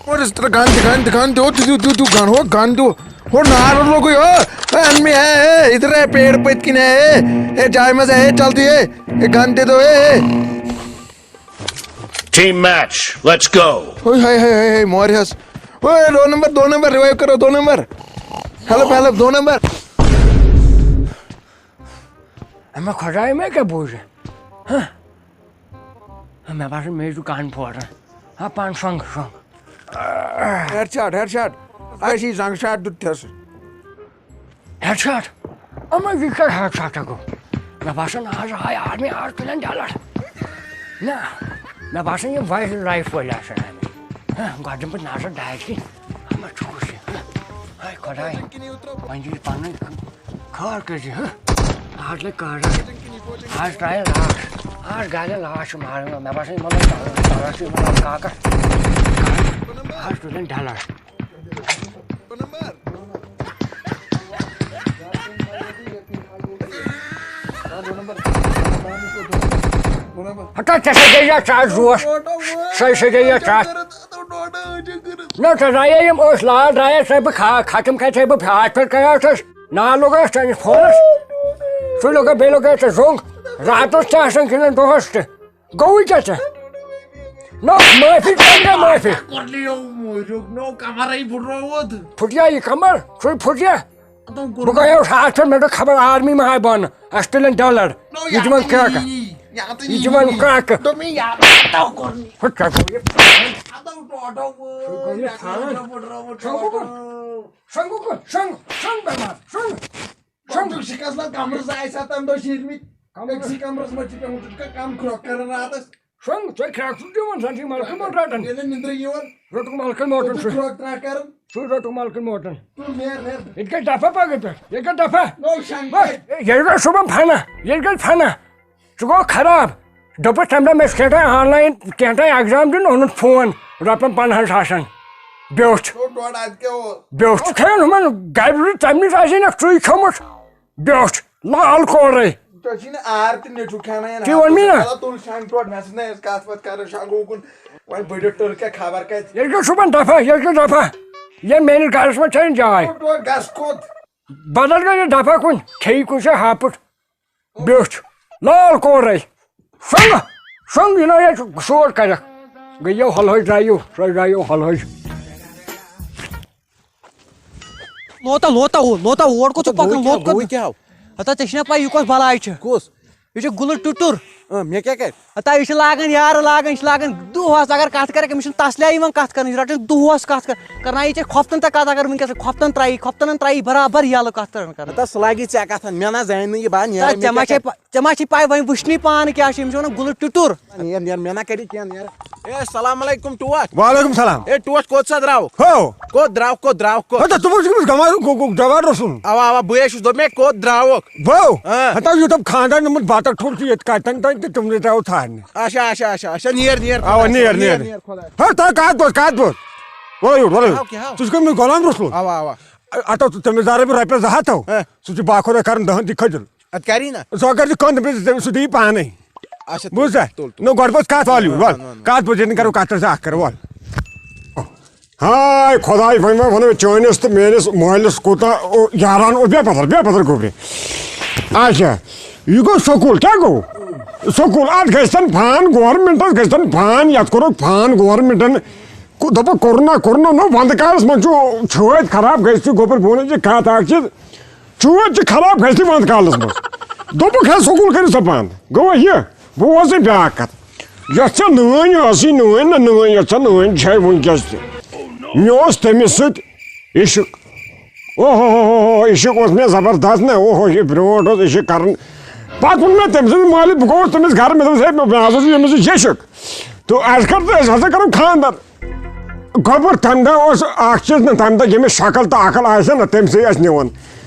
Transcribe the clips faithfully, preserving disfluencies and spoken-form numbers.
اور اس طرح گن دکھان دکھان دو دو دو دو گن ہو گن دو اور نار لوگو ہو۔ ان میں ہے، ہے ادھر ہے، پیڑ پت کن ہے، ہے جائے مزہ ہے، چلتی ہے، ہے گن دے دو ہے۔ Team match, let's go. اوے ہائے ہائے ہائے ہائے، مور ہس۔ اوے دو نمبر، دو نمبر ریوائیو کرو، دو نمبر۔ ہیلپ ہیلپ، دو نمبر۔ اما خداے، مےٚ کیٛاہ بوٗز؟ ہہ؟ مےٚ باسان مےٚ چھُ کَن پھوڑان۔ ہا پان شۄنٛگ شۄنٛگ۔ Head shot, head shot. اَسہِ یی زنٛگ شاٹ دیُت تھٮ۪س۔ Head short? اما یہِ کیٛاہ ہیڈ شاٹ گوٚو؟ مےٚ باسان آز آے آرمی، آز تُلن ڈلر۔ نہ، مےٚ باسان یِم وایلڈ لایف وٲلۍ آسن آمٕتۍ۔ ہہ، گۄڈٕ دِمہٕ بہٕ نظر ڈایہِ کِنۍ۔ اما چھُکھ یہِ۔ ہہ، ہاے خۄداے۔ وۄنۍ یہِ پنٕنۍ خٲر کٔرۍ زِ، ہہ؟ آز لگہِ کارا۔ آز ترٛایہِ لاش۔ آز گالہِ لاش چھُ ماران۔ مےٚ باسان یِمن لگہِ لاش چھُ یِمن لگہِ کاکس۔ آز تُلن ڈلر۔ ہتا ژےٚ سۭتۍ گٔے یتھ ژٕ آز زوس۔ سۄے سۭتۍ گٔے یتھ ژٕ آز۔ نہ، ژےٚ درٛایے یِم ٲسۍ لال درٛایے سۄے بہٕ کھا-، ختم کَرِ سۄے بہٕ فاش پٮ۪ٹھ کَرٕ ہا سۄ۔ ناو لوٚگ اَتھ چٲنِس فونَس۔ سُے لوٚگ بیٚیہِ لوٚگ اَتھ ژےٚ زوٚنٛگ۔ راتَس تہِ آسان گِنٛدان دۄہَس تہِ۔ گوٚوُے کیٛاہ ژےٚ؟ نہ، معٲفی کَر مےٚ معٲفی۔ کوٚرنٕے یو موٗجوٗب، نو کمرٕے پھُٹرووُت۔ پھُٹیا یہِ کمر؟ سُے پھُٹیا؟ اتو کوٚر بہٕ گٔیوس ہاتھ پٮ۪ٹھ، مےٚ دوٚپ خبر آرمی ما آیہِ بۄنہٕ۔ اَسہِ تُلن ڈالر۔ نو، یہِ یہِ دِوان اتو کرٛٮ۪کہٕ۔ یی، یہِ اتو یہِ دِوان یی۔ کرٛٮ۪کہٕ۔ دوٚپ مےٚ، یہِ اتو کوٚرنٕے۔ ہُہ ژےٚ گوٚو یہِ۔ اتو ٹوٹو وٲے، سُہ گوٚو یہِ اتو ٹھان۔ ٹوٹو پھُٹرووُت سۄنٛگُن ٹوٹو۔ کُن، سۄنٛگُن کُن، سۄنٛگ، سۄنٛگ بٮ۪مار، سۄنٛگ۔ شۄنٛگ۔ تُہۍ چھِکھ آسان کمرس آسہِ ہا تَمہِ دۄہ شیٖرمٕتۍ۔ کمرس۔ أکسٕے کمرس منٛز چھِ پیوٚمُت، ژٕ چھُکھ کم کھرٛۄکھ کران راتس۔ شۄنٛگ، ژٕ کھرٛٮ۪کھ چھُکھ دِوان، زن چھِ ملکہٕ مۄٹ رٹان۔ ییٚلہِ نہٕ نِندرٕ یِوان۔ روٚٹُکھ ملکہٕ مۄٹن ژٕ چھُکھ سُہ۔ کھرٛۄکھ ترٛٹھ کران۔ سُہ روٚٹُکھ ملکہٕ مۄٹن۔ تُل نیر، نیر۔ ییٚتہِ گژھِ دفعہ پگہٕ پٮ۪ٹھ، ییٚتہِ گژھِ دفعہ۔ نو شنٛگ بس، پٮ۪ٹھ۔ ییٚلہِ گژھِ صُبحن فنہ، ییٚلہِ گژھِ فنہ۔ سُہ گوٚو خراب۔ دوٚپُس تَمہِ دۄہ مےٚ چھُ کینٛہہ تام آن لاین کینٛہہ تام ایگزام دیُن، اوٚنُن فون رۄپین پنٛدہن ساسن۔ بیوٚٹھ۔ گوٚو ڈۄڈ اَتہِ کیٛاہ اوس؟ بیوٚٹھ۔ کھیوٚن ہُمن گرِ روٗد تَمہِ نِش آسے نہ ژٕے کھیوٚمُت۔ بیوٚٹھ۔ لال کورے۔ تۄہہِ چھِی نہٕ آر تہِ نیٚچوٗ کھیٛانٲیِن تی ووٚن مےٚ نا۔ مطلب تُل شنٛگ ٹوٹھ، مےٚ سۭتۍ نہ ٲس کَتھ وَتھ کَرٕنۍ، شنٛگو کُن۔ وۄنۍ بٔڈِتھ ٹٔرکہ خبر کَتہِ۔ ییٚلہِ گوٚو صُبحن دفعہ، ییٚلہِ گوٚو دفعہ۔ ییٚمہِ میٛٲنِس گرس منٛز چھَنہٕ جاے۔ ٹوٹھ گژھ کوٚت؟ بدل گژھِ دفعہ کُن، کھیٚیہِ کُنہِ جایہِ ہاپُت۔ بیوٚٹھ۔ لال کورے۔ شۄنٛگ۔ شۄنٛگ، یہِ نہ یہِ چھُ شور کَرٮ۪کھ۔ گٔیو ہۄلہٕ ہٲج درٛایِو، سۄے درٛایِو ہۄلہٕ ہٲج۔ لوتا، لوتا، او، لوتا، اور کوٚت چھُ ہتا پکان؟ گوٚو لوت کیٛاہ؟ کوٚت؟ گوٚو کیٛاہ؟ ہتا ژےٚ چھُنا پَے یہِ کۄس بلاے چھِ؟ کُس؟ یہِ چھُ گُلہٕ ٹُٹُر۔ اۭں، مےٚ کیٛاہ کَرِ؟ ہتا یہِ چھِ لاگان یارٕ لاگان، یہِ چھِ لاگان دۄہَس، اگر کَتھ کَرٮ۪کھ، أمِس چھُنہٕ تَسلے یِوان کَتھ کَرنٕچ، یہِ رَٹان دۄہَس کَتھ کَر-، کَرناوِ ژےٚ کھۄفتَن تہٕ کَتھ، اگر وٕنکٮ۪س کھۄفتَن ترٛایی، کھۄفتَن ترٛایی برابر یَلہٕ کَتھ کَران کَران۔ ہتا سُہ لاگی ژےٚ کَتھَن، مےٚ نہ زانہِ نہٕ یہِ، بہٕ ہا نیرٕ، تہٕ مےٚ ژےٚ ما کیٛاہ چھے کَرِ؟ پَ-، ژےٚ ما چھے پَے وۄنۍ وٕچھنٕے پانہٕ کیٛاہ چھِ، أمِس چھِ وَنان گُلہٕ ٹُٹُر۔ نیر، نیر، مےٚ نہ کَرِ کینٛہہ، نیر۔ اے، السلام علیکم ٹوٹھ۔ وعلیکم سلام۔ اے، ٹوٹھ کوٚت سا درٛاوُکھ؟ ہو۔ کوٚت درٛاوُکھ، کوٚت درٛاوُکھ، کوٚت؟ ہتا ژٕ وٕچھ أمِس گمارُک گو-، گو-، جوان رسول۔ اوا، اوا، بٕے چھُس، دوٚپ مےٚ کوٚت درٛاوُکھ؟ بو؟ آ۔ ہتا یوٗتاہ خانٛدار نِمُت بطخ ٹھوٚل چھُ ییٚتہِ کَتہِ تَن تام تہٕ تِمنٕے درٛاو ژھانٛڈنہِ۔ اچھا، اچھا، اچھا، اچھا، نیر، نیر، اوا، خۄدایَس نیر، حوالہٕ، نیر۔ نیر، نیر، خۄدایَس۔ ہو، تۄہہِ کَتھ بوز، کَتھ بوز؟ وَلہٕ یور، وَلہٕ یور۔ کیٛاہ ہو، کیٛاہ ہو؟ ژٕ چھُکھ أمِس غلام رسول؟ اوا، اوا۔ اَتھ اوس تٔمِس دَرٕے بہٕ رۄپیَس زٕ ہَتھ تھاو۔ ہہ۔ سُہ چھُ باخۄدا کَران دَہَن تہِ کھٔجُل۔ اَدٕ کَرِ نا؟ سُہ اگر تہِ کانٛہہ دَپہِ، تٔمِس سُہ دِیہِ پانَے۔ اچھا، تُل، بوٗزتھا؟ تُل، تُل۔ نو، گۄڈٕ بوز کَتھ، وَل یور، وَل۔ وَن، وَن، وَن۔ کَتھ بوز، ییٚتہِ نہٕ کَرو کَتھ، ژٕ اَکھ کَر، وَل۔ ہاے خۄداے، وۄنۍ ما وَنو ژےٚ چٲنِس تہٕ میٲنِس مٲلِس کوٗتاہ، او، یاران اوس۔ بیٚہہ پَتھر، بیٚہہ پَتھر گوٚبرِ۔ اچھا، یہِ گوٚو سکوٗل، کیٛاہ گوٚو؟ سکوٗل، اَتھ گژھِ تَن فان، گورمٮ۪نٛٹَس گژھِ تَن فان، یَتھ کوٚرُکھ فان گورمٮ۪نٛٹَن۔ کو-، دوٚپُکھ، کورونا، کورونا، نو، وَندٕ کالَس منٛز چھُ چھٲتۍ خراب گژھِ تہِ، گوٚبُر، بہٕ وَنَے ژےٚ کَتھ اَکھ چیٖز۔ چھوٗت چھِ خراب گژھِ وَندٕ کالَس منٛز۔ دوٚپُکھ، ہے، سکوٗل کٔرِو سا بنٛد۔ گوٚو یہِ؟ بہٕ اوسُے بیٛاکھ کَتھ۔ یۄس ژےٚ نٲنۍ ٲسٕے، نٲنۍ نہ نٲنۍ، یۄس ژےٚ نٲنۍ چھےٚ وٕنۍکٮ۪س تہِ۔ مےٚ اوس تٔمِس سۭتۍ عشق۔ اوہ ہو ہو ہو ہو، عشق اوس مےٚ زبردست نہ، اوہ ہو، یہِ برٛونٛٹھ اوس عشق کَران۔ پَتہٕ ووٚن مےٚ تٔمۍ سٕنٛدِس مٲلِس، بہٕ گوٚوُس تٔمِس گَرٕ، مےٚ دوٚپُس، ہے، مےٚ ہسا چھُ ییٚمِس سۭتۍ عشق۔ تہٕ اَسہِ کَر تہٕ أسۍ ہسا کَرو خانٛدر۔ گۄبُر تَمہِ دۄہ اوس اَکھ چیٖز نہ، تَمہِ دۄہ ییٚمِس شکل تہٕ عقل آسہِ ہا نہ، تٔمۍ سٕے ٲسۍ نِوان۔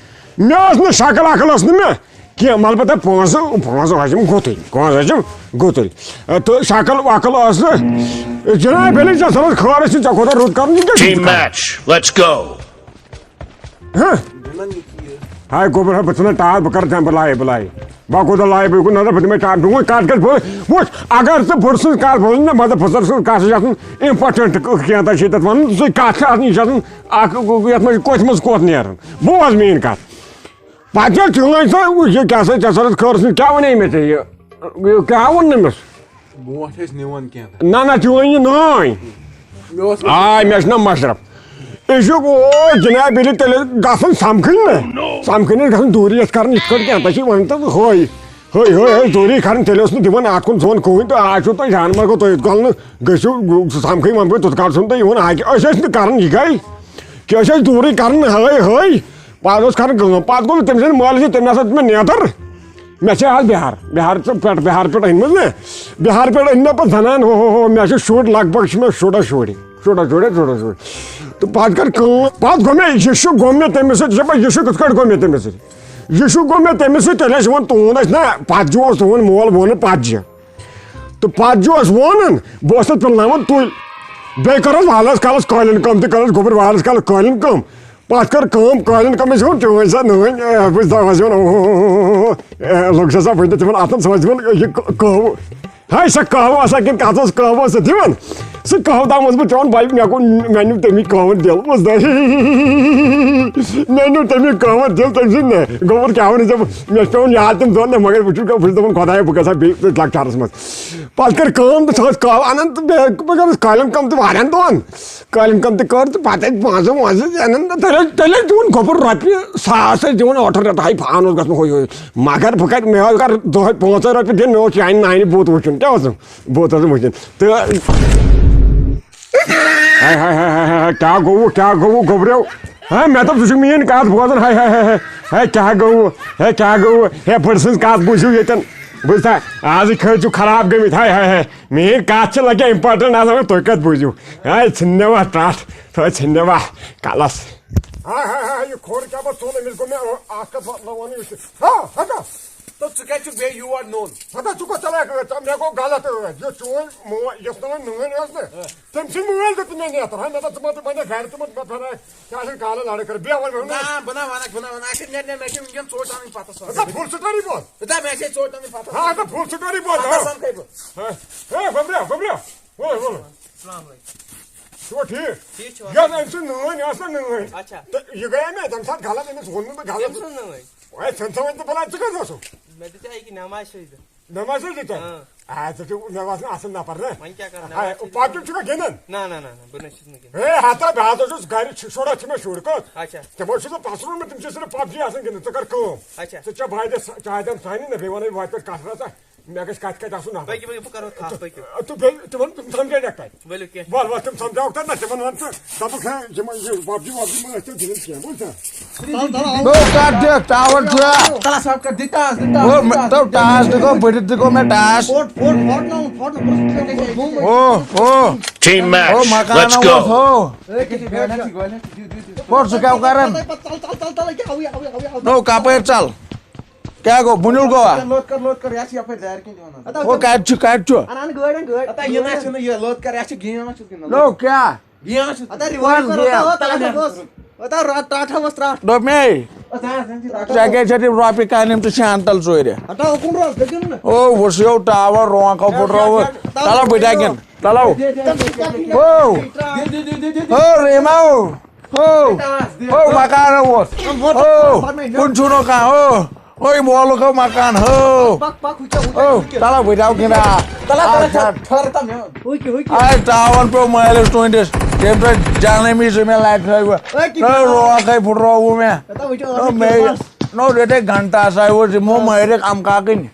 مےٚ ٲس نہٕ شکل عقل ٲس نہٕ مےٚ کینٛہہ، مےٚ البتہ پونٛسہٕ، پونٛسہٕ ٲسِم گُتٕلۍ، پونٛسہٕ ٲسِم گُتٕلۍ۔ تہٕ شکل وکل ٲس نہٕ۔ جناب علی ژےٚ سَرَس خٲر ٲسِن، ژےٚ کوٗتاہ رُت کَرُن، یہِ کیٛاہ چھُ Team ژٕ کَران؟ Match, let's go. ہہ؟ ہاے گوٚبُر، ہاے، بہٕ ژھٕنَے ٹاس، بہٕ کَرٕ ژےٚ، بہٕ لایے، بہٕ لایے۔ بہٕ کوٗتاہ لایے، بہٕ کوٗتاہ، نظر، بہٕ دِمَے ٹاس، میون کَتھ گژھِ بوز۔ وٕچھ، اگر ژٕ بٔڑ سٕنٛز کَتھ بوزُن نہ، مطلب، بُزرگ سٕنٛز کَتھ چھِ آسان important کینٛہہ، تَتھ چھِ یَتھ وَنان، سُہ کَتھ چھِ آسان، یہِ چھِ آسان اَکھ، یَتھ منٛز چھِ کوٚتھِ منٛز کوٚت نیران۔ بوز میٛٲنۍ کَتھ۔ پَتہٕ چھِ چٲنۍ سۄ، یہِ کیٛاہ سا، ژےٚ سا رَٹھ خٲرَس منٛز، کیٛاہ وَنے مےٚ ژےٚ یہِ؟ یہِ کیٛاہ ووٚن نہٕ أمِس؟ برونٛٹھ ٲسۍ نِوان کینٛہہ۔ نہ، نہ، چٲنۍ یہِ نٲنۍ۔ مےٚ اوس نہٕ آے، مےٚ چھُ ناو مشرف۔ یہِ چھُ، او جناب، ییٚلہِ تیٚلہِ گژھُن سمکھٕنۍ نہ، سمکھٕنۍ ٲسۍ گژھُن دوٗری، یَتھ کران یِتھ کٲٹھۍ کینٛہہ، تۄہہِ چھِ وَنان تہٕ ہٲے، ہٲے، ہٲے، ہٲے، دوٗری کران، تیٚلہِ اوس نہٕ دِوان اَتھ کُن زوٚن کٕہٕنۍ تہٕ آز چھُو تۄہہِ جان مرگو تُہۍ یِتھ کالہٕ نہٕ گٔژھِو، سمکھٕنۍ وَنہٕ بہٕ تیُتھ کال چھُنہٕ تۄہہِ یِوان اَکہِ، أسۍ ٲسۍ نہٕ کران یہِ گٔے کہِ أسۍ ٲسۍ دوٗرٕے کران، ہٲے، ہٲے، پَتہٕ اوس کران کٲم، پَتہٕ گوٚو تٔمۍ سٕنٛدِ مٲلۍ سۭتۍ، تٔمۍ ہسا دیُت مےٚ نیتر، مےٚ چھِ آز بِہار، بِہار ژٕ پٮ۪ٹھ، بِہار پٮ۪ٹھ أنۍ مٕژ مےٚ، بِہار پٮ۪ٹھ أنۍ مےٚ پَتہٕ زَنان، ہو، ہو، ہو، مےٚ چھِ شُرۍ، لگ بگ چھِ مےٚ شُراہ شُرۍ، شُراہ شُرۍ، شُراہ شُرۍ۔ تہٕ پَتہٕ کٔر کٲم، پَتہٕ گوٚو مےٚ، یہِ چھُ گوٚو مےٚ تٔمِس سۭتۍ، ژےٚ چھےٚ پَے، یہِ چھُ کِتھ کٲٹھۍ گوٚو مےٚ تٔمِس سۭتۍ؟ یہِ چھُ گوٚو مےٚ تٔمِس سۭتۍ، تیٚلہِ ٲسۍ یِوان تُہُنٛد ٲسۍ نہ، پَتہٕ جہِ اوس تُہُنٛد مول وونُن پَتہٕ جہِ۔ تہٕ پَتہٕ جہِ اوس وونُن، بہٕ اوسُس تَتھ پِلناوان تُلۍ۔ بیٚیہِ کٔر حظ واریاہَس کالَس قٲلیٖن کٲم تہِ کٔر حظ گوٚبُر واریاہَس کالَس قٲلیٖن کٲم۔ پَتہٕ کٔر کٲم، قٲلیٖن کٲم ٲسۍ یِوان چٲنۍ سا نٲنۍ، اے، بہٕ چھُس دَپان، ٲسۍ یِوان، او، او، او، او، او، اے، لُکھ چھِ آسان وٕنہِ تہِ تِمَن اَتھَن، سُہ ٲسۍ دِوان یہِ ک-، قہوٕ۔ ہاے، سۄ قہوٕ آسان کِنہٕ کَتھ اوس قہوٕ اوس سُہ دِوان؟ سُہ قہوٕ تام اوسُس بہٕ چٮ۪وان، بَے، مےٚ کوٚر، مےٚ نیوٗ تَمی قہوَن دِل، بوز نہ۔ مےٚ نیوٗ تَمی قہوَن دِل تٔمۍ سٕنٛدِ نہ۔ گوٚبُر کیٛاہ وَنہٕ ژےٚ بہٕ؟ مےٚ چھِ پٮ۪وان یاد تِم دۄہ نہ، مگر وٕچھِو، بہٕ چھُس دَپان، خۄدایا، بہٕ گژھٕ ہا بیٚیہِ لۄکچارَس منٛز۔ پَتہٕ کٔر کٲم تہٕ سۄ ٲس قہوٕ اَنان تہٕ بیٚیہِ بہٕ کَرٕ قٲلیٖن کٲم تہٕ واریاہَن دۄہَن۔ قٲلیٖن کٲم تہِ کٔر تہٕ پَتہٕ ٲسۍ پونٛسہٕ وونٛسہٕ زینان تہٕ تیٚلہِ ٲسۍ، تیٚلہِ ٲسۍ دِوان گوٚبُر رۄپیہِ ساس ٲسۍ دِوان ٲٹھَن رٮ۪تَن، ہاے فان اوس گژھان ہُہ یہِ۔ مگر بہٕ کَتہِ، مےٚ اوس گَرٕ دۄہَے پانٛژَے رۄپیہِ دِنۍ، مےٚ اوس چانہِ نانہِ بُتھ وٕچھُن، کیٛاہ اوسُم بُتھ اوسُم وٕچھُن۔ تہٕ ہاے، ہاے، ہاے، ہاے، ہاے، ہاے، کیٛاہ گوٚوُ، کیٛاہ گوٚوُ گوٚبریو؟ ہاے، مےٚ دوٚپ، ژٕ چھُکھ میٛٲنۍ کَتھ بوزان؟ ہاے، ہاے، ہاے، ہاے، ہاے، کیٛاہ گوٚوُ؟ ہے، کیٛاہ گوٚوُ؟ ہے، بٔڑ سٕنٛز کَتھ بوٗزِو ییٚتٮ۪ن۔ بوٗزتھا؟ آزٕکۍ خٲطرٕ چھِو خراب گٔمٕتۍ۔ ہاے، ہاے، ہاے، میٛٲنۍ کَتھ چھِ لَگان important آسان، وۄنۍ تُہۍ کَتھ بوٗزِو؟ ہاے، ژھٕن مےٚ وَتھ ٹَٹھ، تھٲے ژھٕن مےٚ وَتھ کَلَس۔ ہاے، ہاے، ہاے، یہِ کھوٚر کیٛاہ بہٕ ژوٚل أمِس گوٚو مےٚ اَکھ کَتھ وَ-، وَ-، وَنٕنۍ وٕچھِتھ۔ ہا، ہَتا۔ تہٕ ژٕ کَتہِ چھُکھ بیٚیہِ یور نوٚن؟ ہَتا، ژٕ کۄس چَلاکھ ٲس؟ ژےٚ، مےٚ گوٚو غلط ٲس۔ یۄس چون مو-، یۄس نہٕ وۄنۍ نٲنۍ ٲس نہ، تٔمۍ سٕنٛدۍ مٲلۍ دیُت مےٚ نیتر۔ ہا، مےٚ دوٚپ، ژٕ ما، ژٕ وَنکھ گَرِ، ژٕ ما، مےٚ پھیرایَکھ۔ کیٛاہ چھِ کالہٕ لڑٲے کٔر؟ بیٚہہ وۄنۍ، بیٚہہ وۄنۍ۔ نہ، بہٕ نہ وَنکھ، بہٕ نہ وَنکھ۔ اچھا، نیر، نیر، مےٚ چھِ وٕنکیٚن ژوٚٹ اَنٕنۍ پَتہٕ سَمکھٕے۔ ہَتا، full story بوز۔ ہَتا، مےٚ چھِ ژوٚٹ اَنٕنۍ پَتہٕ ہا، ہَتا، سَمکھٕے۔ Full story بوز۔ پَتہٕ ہا۔ سَمکھٕے بہٕ۔ ہا، ہے، گوٚبریا، گوٚبریا۔ وَن، وَن۔ السلام علیکم۔ چھُوا ٹھیٖک؟ ٹھیٖک چھُوا؟ یۄس أمۍ سٕنٛز نٲنۍ ٲس نا نٲنۍ۔ اچھا۔ تہٕ یہِ گٔیے مےٚ تَمہِ ساتہٕ غلط، أمِس ووٚن نہٕ مےٚ غلط۔ أمۍ سٕنٛز نٲنۍ؟ ہے، ژھٕن سا وۄنۍ تہٕ بَلاے، ژٕ کَتہِ اوسُکھ؟ مےٚ دِژے أکہِ نٮ۪مازِ سۭتۍ۔ نٮ۪مازِ سۭتۍ دِژے؟ اۭں۔ آ، ژٕ چھُکھ مےٚ باسان اَصٕل نفر، نہ؟ وۄنۍ کیٛاہ کَرٕ، ہے، نٮ۪مازِ سۭتۍ پَتہٕ دِژے۔ چھُکھا گِنٛدان؟ نہ، نہ، نہ، نہ، بہٕ نہ چھُس نہٕ گِنٛدان۔ ہے، ہَتا، بہٕ ہَسا چھُس گَرِ، چھِ-، شُرۍ چھِ مےٚ شُرۍ، کٔژ؟ اچھا۔ تِمو چھُ سُہ پَسرُن، تِم چھِ صرف PUBG آسان گِنٛدان، ژٕ کَر کٲم۔ اچھا۔ ژٕ چےٚ بایدے سا-، چاے دام سانہِ نہ، بیٚیہِ وَنَے وَتہِ پٮ۪ٹھ کَتھ رَژا۔ مےٚ گژھِ کَتہِ کَتہِ آسُن نفر۔ پٔکِو، پٔکِو، بہٕ کَرو تھپھ، پٔکِو۔ تہٕ بیٚیہِ تِمَن، تِم سَمجھٲے نَکھ تَتہِ۔ ؤلِو، کینٛہہ وَل، وَل، تِم سَمجھاوَکھ تَتہِ نہ، تِمَن وَن ژٕ، دَپُکھ، ہے، یِمَن یہِ PUBG وَبجی مہ ٲسۍ تیٚلہِ گِنٛدُن کینٛہہ، بوٗزتھا؟ تَلہٕ، تَلہٕ، تَلہٕ۔ نو، کَتھ دِکھ، ٹاوَر چھُ۔ تَلہٕ، سا کَتھ دِ ٹاس، دِ ٹاس، او، دِ مےٚ، ٹاس، تو دِ ٹاس ٹاس۔ دِگو، بٔڈِتھ دِگو مےٚ ٹاس۔ فوٹ، فوٹ، فوٹ نہ، فوٹ نہ، بہٕ اوسُس او، او۔ Team او، match، مکان let's اوس، go۔ او۔ أکِس گۄڈٕنٮ۪تھٕے، گۄڈٕنٮ۪تھٕے، دِ، دِ، دِ۔ او، ژٕ کیٛاہ کَران؟ تَلہٕ، تَلہٕ، تَلہٕ، تَلہٕ، یہِ کیٛاہ، ہُہ، یہِ، ہُہ، یہِ، ہُہ۔ نو، کَپٲرۍ ژَل؟ کیٛاہ گوٚو؟ بُنیُل گوٚوا؟ لوٚت کر، لوٚت کر، یَتھ چھِ یَپٲرۍ دارِ کِنۍ تہِ وَنان۔ ہَتا، او، کَتہِ چھُ، کَتہِ چھُ؟ اَنان گٲڑۍ، اَن گٲڑۍ۔ ہَتا، یہِ نہ چھُنہٕ یہِ، لوٚت کر، یَتھ چھِ گیم اَکھ چھُس گِنٛدان۔ نو، کیٛاہ؟ گیم اَکھ چھُس ہَتا، گِنٛدان۔ revive کَر، کون ہَتا، گیم؟ ہَتا، ٹاٹھا اوس۔ ہَتا، را-، ٹاٹھا اوس ترٛٹھ۔ دوٚپ مے، ہَتا، زَن چھِ ٹاٹھا۔ ژےٚ کیٛازِ چھَتھ یِم رۄپیہِ کَنہِ، یِم تہِ چھِ اَنتَل ژوٗرِ۔ ہَتا، اُکُن روز، دٔکِن نہٕ۔ او، وٕچھ یو ٹاوَر، رونٛق پھٕٹرووُتھ۔ تَلہٕ بہٕ تہِ اَکہِ۔ چلو۔ ہو۔ ہو، ریما ہو۔ ہو۔ ہو، مکان اوس۔ ہو، کُن چھُنہٕ کانٛہہ۔ ہو۔ ہو، یہِ مولُک ہو مکان۔ ہو۔ پک، پک، ہُہ کیٛاہ، ہُہ کیٛاہ، ہو، ہُہ کیٛاہ؟ تَلہ بہٕ دِمہٕ کِنہٕ آ؟ تَلہ، تَلہ، اچھا۔ ٹھٔہر، ٹھٔہر تہٕ مےٚ۔ ہُہ کیٛاہ، ہُہ کیٛاہ؟ آے تاوَن پیوٚو مٲلِس تُہٕنٛدِس، ییٚمۍ تۄہہِ جانٲمی زٔمیٖن لَٹہِ تھٲوٕ۔ أے، کِتھ نہ، کٔنۍ؟ روکھَے پھُٹرووُ مےٚ۔ ہتا، وٕچھو، نہ، اَتھ مے-، کیٛاہ بَس۔ نہ، ییٚتہِ گھنٹاس آے اوس، یِمو مٲرِکھ اَمہٕ کاکٕنۍ۔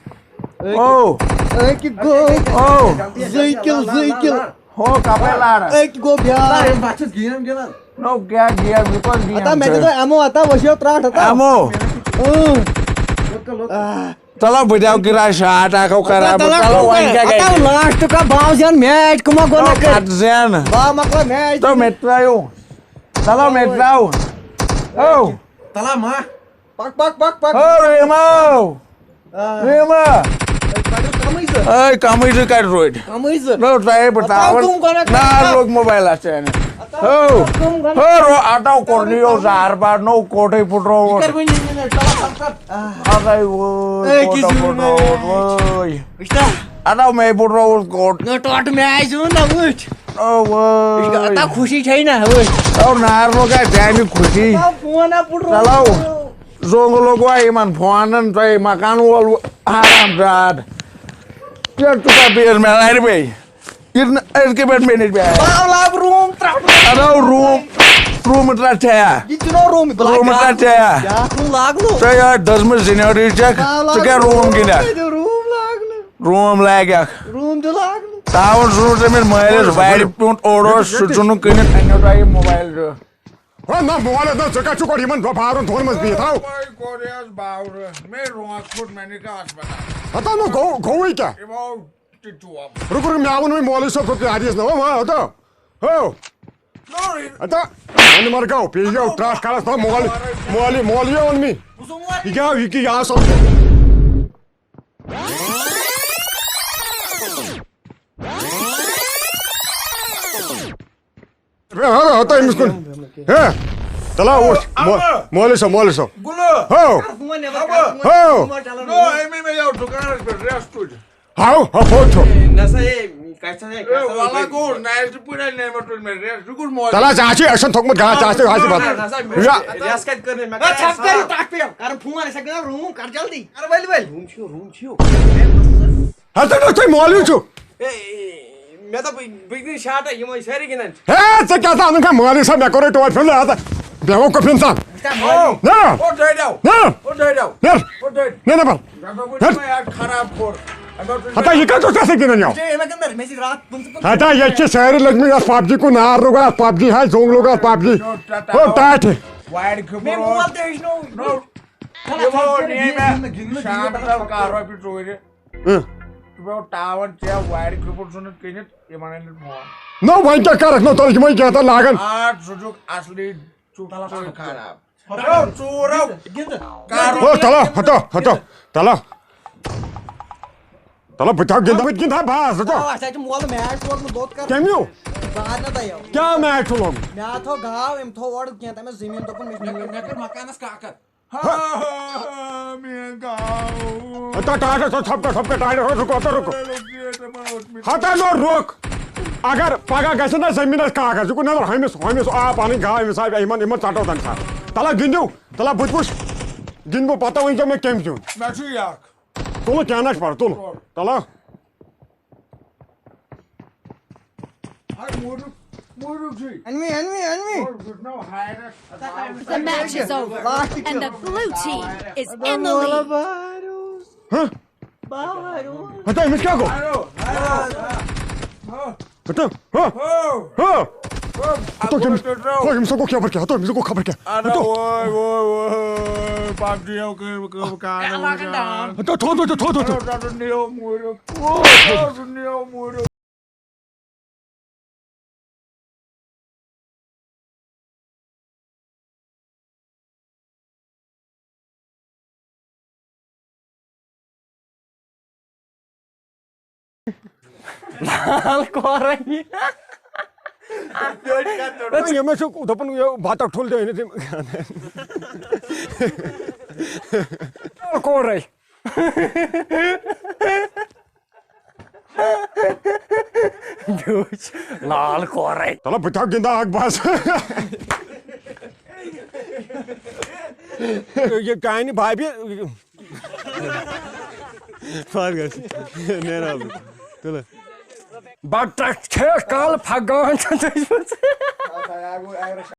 او۔ أکہِ گوٚو۔ او۔ زٕے کِل، زٕے کِل۔ ہو، کپٲرۍ لاران؟ أکہِ گوٚو بیٛاکھ۔ ہے، بہٕ چھُس گیم گِنٛدان۔ نو، کیٛاہ گیم؟ یہِ کۄس گیم ہتا، مےٚ چھِ؟ دِژ اَمو ہتا، وٕچھِو ترٛٹھ ہتا۔ اَمو۔ اۭں۔ آہ۔ چلو، بہٕ دِمہٕ گِرا شاٹ اکھ، ہو، کران بہٕ۔ تلہ چلو، وۄنۍ کیٛاہ ہتا، گژھِ؟ لاسٹ کا باو زین میچ، کٕمو گوٚو نہ نو، کٔرِتھ؟ کتھ زین؟ باو مۄکلو میچ۔ تو مےٚ تہِ ترٛٲیِو۔ چلو، مےٚ تہِ ترٛاو۔ او۔ تلہ ما۔ پک، پک، پک، پک۔ ہو، ریمو۔ آ۔ ریما۔ ہے، پتہٕ اوس کمٕے زٕ۔ اے، کمٕے زٕ کتہِ روٗدۍ؟ کمٕے زٕ۔ نو، تۄہے بہٕ پتہٕ تاوَن۔ کٕم گۄڈٕ نار لوٚگ موبایلَس چانہِ۔ ہو، ہو، رو، اَتو کوٚر نہٕ یو زار بار، نو کوٹے پھُٹرووُکھ۔ کر وۄنۍ یہِ منٹ، چلو، ژٕ کر۔ آہ۔ اَدَے وٲے، اے، کوٹا کِس یہِ پھُٹرووُکھ، منٹ۔ وٲے۔ وٕچھتا؟ اَدو مے پھُٹرووُکھ کوٹ۔ نہ ٹوٹہٕ میچ زیوٗن نہ وٕچھ۔ او وٲے۔ اَتا خوشی چھے نہ وٕچھ۔ او نار لوگ ہے جامِ خوشی۔ اَتا فون ہا پھُٹروو۔ چلو۔ زوٚنٛگ لوٚگوا یِمن فونن تۄہہِ مکان وول حرام زاد۔ یہِ ژٕ کَتھ بیٚیِس مےٚ لَرِ بیٚیہِ۔ یہِ نہٕ أزکہِ پٮ۪ٹھ مےٚ نِش بیٚیہِ۔ باو لاگ روٗم ترٛٹھ۔ اَدٕ روٗم، روٗم ترٛٹھ چھےٚ۔ یہِ تہِ نو روٗم، بہٕ لاگہٕ روٗم بیٛاکھ ترٛٹھ چھےٚ۔ بیٛاکھ روٗم لاگہٕ نہٕ۔ ژےٚ یہِ دٔزمٕژ زِنہِ أڑٕے چھَکھ، باو لاگ ژٕ کیٛاہ روٗم گِنٛدکھ؟ روٗم لاگہٕ نہٕ۔ روٗم لاگَکھ۔ روٗم تہِ لاگہٕ نہٕ۔ تاوَن سوٗز أمِس مٲلِس وارِ پیوٗنٛت اوٚڑ اوس، سُہ ژھُنُن کٕنِتھ، اَنیو تۄہہِ یہِ موبایِل زٕ۔ ہو نہ، مول، نہ، ژٕ کَتہِ چھُکھ گۄڈٕ یِمَن بارَن دۄن منٛز بِہِتھ؟ ہاو۔ وۄنۍ کوٚر یَس باورٕ، مےٚ رونٛق پھوٚٹ، مےٚ نِکاح ہسپتال۔ ہتا نہ، گوٚو، گوٚوُے کیٛاہ؟ یِمو تہِ چوب۔ رُک، رُک، مےٚ ووٚن وۄنۍ مولوی صٲب، رُک، حدیث نہ، ہو، ہو، ہو۔ نوٚوُے۔ ہتا، وۄنۍ مَر گوٚو، پیٚیہِ یَو ترٛٹھ کَرَس نہ، مولوی، مولوی، مولوی اوٚن مےٚ۔ یہِ کیٛاہ، یہِ کیٛاہ، یہِ آسان؟ ہے، ہتا أمِس کُن۔ ہے، تَلہ اوس۔ مو-، اَمہٕ۔ مولوی صٲب، مولوی صٲب۔ گُلہٕ۔ ہو۔ کر فون نٮ۪بر، اَمہٕ۔ کر فون، ہو۔ فون چلان۔ نو، أمی مےٚ یَو دُکانَس پٮ۪ٹھ ریسٹ تُج۔ ہاو، ہا، پھوٚت چھو۔ ہے، نہ سا، ہے، کَتہِ چھَس ہے، ہے، کیٛاہ سا وَلہ گوٚو، نایہِ تہِ پٲٹھۍ نٮ۪بر تُج مےٚ ریسٹ۔ یہِ کُس مولوی؟ تَلہ، ژےٚ آسہِ أچھَن تھوٚکمُت گاش، ژےٚ آسہِ، ژےٚ آسہِ نہ، پَتہٕ۔ نہ سا، مےٚ یا۔ ریسٹ کَتہِ کٔر مےٚ؟ مےٚ ہے، کَرے ژھَپھ کَر یہِ سارا۔ تَتھ پٮ۪ٹھ، کَرُن فون، أسۍ ہٮ۪کو نہ روٗم، کَر جلدی۔ کَر ؤلۍ ؤلۍ۔ روٗم چھُ، روٗم چھُ۔ ہَتہٕ نہ تُہۍ مولوی چھُو۔ ہے، مےٚ دوٚپ، بہٕ، بہٕ گِنٛدٕ شاٹا، یِم ٲسۍ سٲری گِنٛدان۔ ہے، ژےٚ کیٛاہ ژٕ اَنُن کانٛہہ مولوی صٲب، مےٚ کوٚرُے توتہِ فِل، ہَتہٕ بیوقوٗف اِنسان۔ او، نہ۔ او ڈیڈیو۔ نہ۔ او ڈیڈیو۔ نیر۔ او ڈیڈ۔ نیر نیر۔ مےٚ دوٚپُے ژےٚ یار خراب کوٚر۔ ہتا یہِ کَتہِ اوس ژےٚ سۭتۍ گِنٛدان یَو؟ ژےٚ مےٚ کٔر مےٚ، مےٚ چھِ راتھ پٕنٛژٕ پٕنٛژٕ۔ ہتا ییٚتہِ چھِ سٲری لٔگۍ مٕتۍ اَتھ پب جی کُن، نار لوٚگ اَتھ پب جی، ہاے زوٚنگ لوٚگ اَتھ پب جی۔ او ٹاٹھِ۔ وارِ کھیوٚپُر مےٚ اوس۔ مول تہِ ہیٚچھنو۔ نو۔ یِمو نی مےٚ شام تام کاہ رۄپیہِ ژوٗرِ۔ اۭں۔ تہٕ مےٚ اوٚن ٹاوَن ژےٚ وارِ کھیوٚپُر ژھُنُتھ کٕنِتھ، یِمَن أنِتھ فون۔ نو وۄنۍ کیٛاہ کَرَکھ؟ نو تۄہہِ یِمَے کینٛہہ تَتھ لاگَن۔ آ، ژٕ چھُکھ اَصلی، ژٕ چھُکھ ژوٗر خراب۔ ژوٗر، ژوٗر، گِنٛدٕ۔ کَر؟ او، تَلہ، ہَتو، ہَتو، تَلہ۔ تَلہ، بہٕ تہِ ہاو گِنٛدان، بہٕ تہِ گِنٛدٕ ہا باز، ہَتو۔ آ، اَسہِ حظ چھُ مولہٕ میچ لوگمُت، دۄد کَر؟ کَمیُک؟ بہٕ اَنہٕ نہ تۄہہِ یَو۔ کیٛاہ میچ چھُ لوگمُت؟ مےٚ ہا تھوٚو گاو، أمۍ تھوٚو اورٕ کینٛہہ تام زٔمیٖن، دوٚپُن مےٚ چھُ مےٚ، مےٚ کٔر مکانَس کاکَد۔ ہا، مےٚ گاو۔ ہتا ٹاٹا، سا ژھۄپہٕ کر، ژھۄپہٕ کر، ٹاٹا، رُکو، ہتا رُکو۔ ہتا نو رُک۔ اگر پگاہ گژھِ نہ زٔمیٖنَس کاغذ، یہِ کُن نظر، ہُمِس، ہُمِس آو پَنٕنۍ گاو، أمِس آو یِمَن، یِمَن ژَٹو تَمہِ ساتہٕ۔ تَلہ گِنٛدِو، تَلہ بہٕ تہِ وٕچھ۔ گِنٛدٕ بہٕ پَتہ، ؤنۍ زیو مےٚ کٔمۍ زیوٗن۔ مےٚ چھُ یہِ اَکھ۔ تُلہٕ، کینٛہہ نہ چھُ پَرواے، تُلہٕ۔ تُل۔ تَلہ۔ ہاے، موٗجوٗب، موٗجوٗب چھُے۔ أنوِ، أنوِ، أنوِ۔ اور گُٹنو ہایرس۔ The match is over, and the blue team is in the lead. ہہ؟ باوَر اوس۔ ہتا أمِس کیٛاہ گوٚو؟ ہایرو، ہایرو۔ ہتا، ہہ؟ ہو۔ ہہ؟ ہو۔ ہتا کٔمِس؟ ہو، أمِس گوٚو خبر کیٛاہ؟ ہتا أمِس گوٚو خبر کیٛاہ؟ اَدٕ ہتا۔ وٲے، وٲے، وٲے، پب جی یو کٔر، کٔر کانہٕ۔ ہتا تھوٚد، تھوٚد، تھوٚد، تھوٚد۔ ہتا نیو موٗرِو۔ ہتا نیو موٗرِو۔ لال کورے۔ یِمے چھُ دوٚپُن، یہِ بطخ ٹھوٗل تہِ أنِتھ یِم۔ لال کورے۔ بیوٗچھ لال کورے۔ چلو، بہٕ تہِ ہا گِنٛدٕ ہا اکھ بس۔ یہِ کانہِ بابہِ۔ پتہٕ گژھِ۔ نیرٕ ہا بہٕ۔ تُلہٕ۔ بتہٕ چھےٚ کل پھگان چھےٚ دٔجمٕژ۔